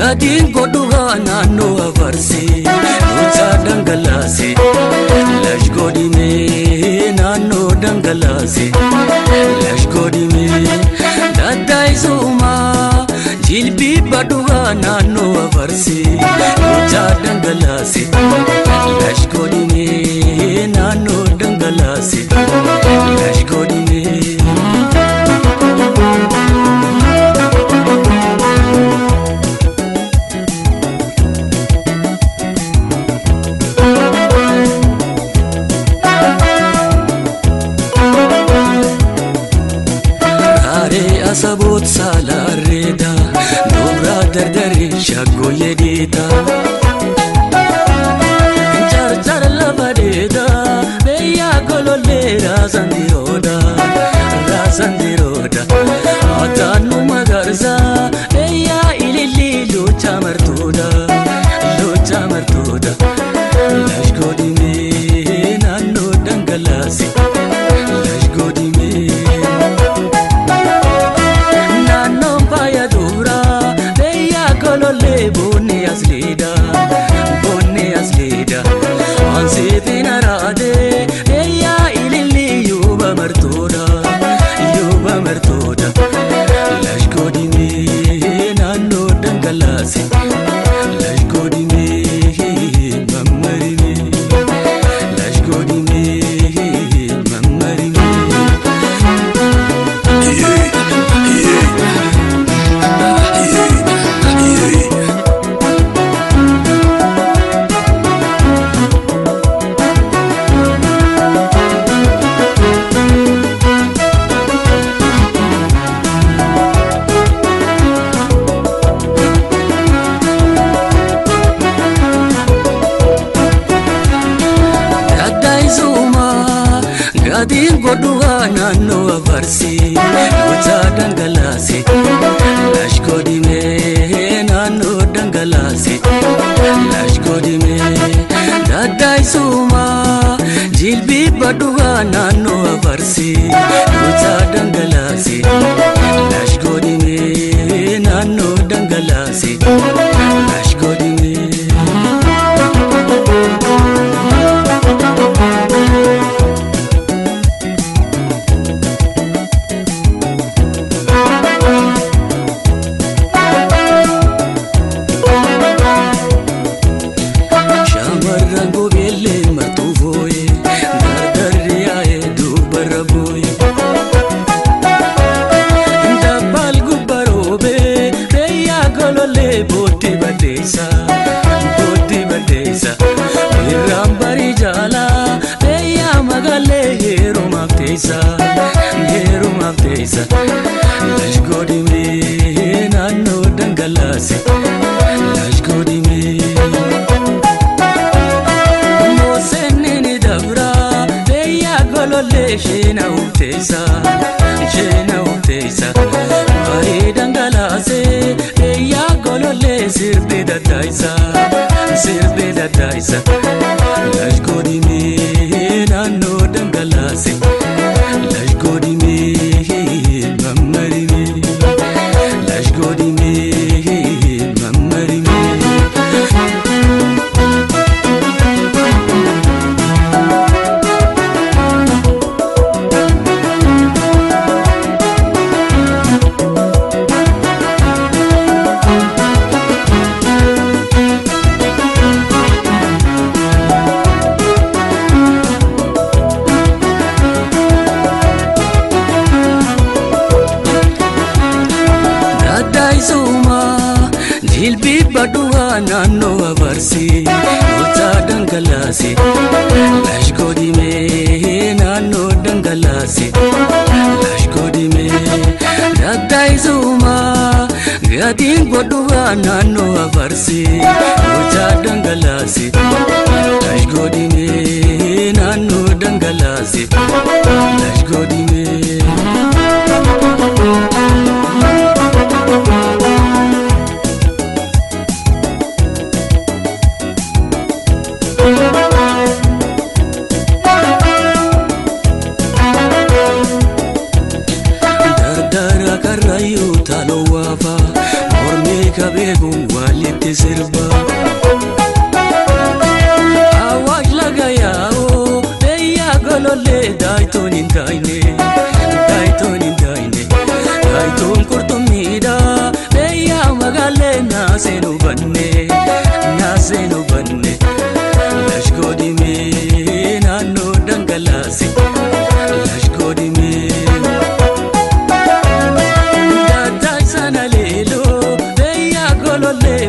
Gatiin godhugaa naannoo afarsee lucha dhangalaase lash godhimee naannoo dhangalaase lash godhimee daddaa'isumaa jilbii badhugaa naannoo afarsee lucha dhangalaase lash godhimee naannoo dhangalaase lash godhimee. Asaboot saalaarreeda dubra dardaree shaggooyyee dhiita. Carcar lafa dheeda beeyyaa golollee raasaan dirooda raasaan dirooda. Ataannu magarsaa beeyyaa ilillii lucha martuuda lucha martuuda. Lash godhimee naannoo dhangalaase lash godhimee. Bonni asliida, ansiifin araadee, eeyyaa ililli yuuba martuudha, yuuba martuudha. Lash godhimee naannoo dhangalaase, lash godhimee mammarimee, lash godhimee mammarimee. Gatiin godhugaa naannoo afarsee lucha dhangalaase lash godhimee naannoo dhangalaase lash godhimee daddaa'isumaa jilbii badhugaa naannoo afarsee lucha dhangalaase lash godhimee naannoo dhangalaase lash godhimee. Shamarran gobeellee martuu fooyee dardarri yaa'ee dubarra booyee. Dabbaal gubba roobee reeyyaa golollee booddee baddeessa booddee baddeessa. Irraan barii jaalaa reeyyaa magaalee heerumaaf teessa heerumaaf teessa. Lash godhimee naannoo dhangalaase lash godhimee. Sheena ufteessa sheena ufteessa barii dhangalaasee eeyyaa golollee sirbi daddaa'isa sirbi daddaa'isa. Lash godhimee naannoo dhangalaase lash godhimee mammarimee lash godhimee mammarimee. Jilbii badhugaa naannoo afarsee lucha dhangalaase lash godhimee naannoo dhangalaase lash godhimee daddaa'isumaa gatiin godhugaa naannoo afarsee lucha dhangalaase lash godhimee naannoo dhangalaase lash godhimee. Dardara karrayyuu taaloo waafa mormee kabeeku. sirba. Awaash laga yaa'oo biyya golollee daayitoon hin taayine daayitoon hin taayine daayitoon qurxummiidha biyya magaalee naaseen hubanne naaseen hubanne lashgoodhimee naannoo dhangalaase lashgoodhimee. Daataay sana leeloo biyya golollee.